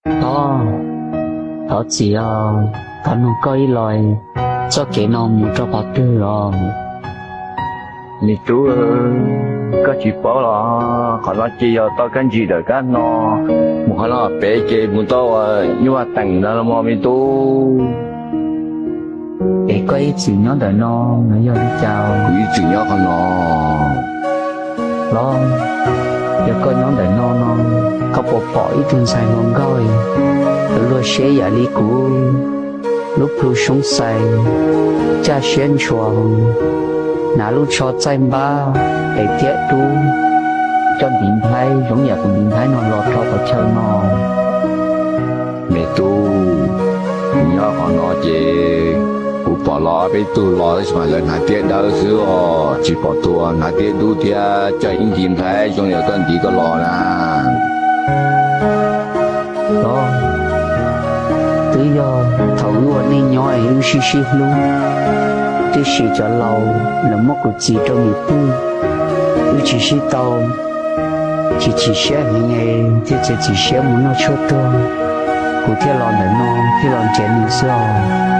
Thov, thov txim os, thov nug koj ib los, txoj kev no mus rau qhov twg los? Me tub, koj tsis paub los? Qhov no ces yog toj kab ntsis ntawm kab no, mus qhov no pem ces mus tau nyuj vaj teem ntawd los mog me tub. Es koj ib txwm nyob ntawm no, no yog li cas? Kuv ib txwm nyob qhov no. Los, yog koj nyob ntawm no no, koj puas pom ib tug ntxhais hluas nkauj luag siab yam li kuv, lub plhu soob xais, caj siab ntshua, hnav lub tsho txaij npab, pes tiab dub, coj ntiv nplhaib zoo yam kuv ntiv nplhaib no los rau qhov chaw no? Me tub, kuv nyob qhov no ces kuv pom los ob peb tug los tab sis mas lawv hnav tiab dawb xwb os, tsis pom tus hnav tiab dub thiab coj ib ntiv nplhaib zoo li koj ntiv koj los na. Los, twb yog thaum wb ua neej nyob es wb sib sib hlub, tiam sis cov laus lawv muab kuv txiv rau niam pwj, wb tsis sib tau, chim chim siab heev thiaj txiav txim siab mus noj tshuaj tuag, kuv thiaj los ntawm no thiaj los nrhiav nws xwb os.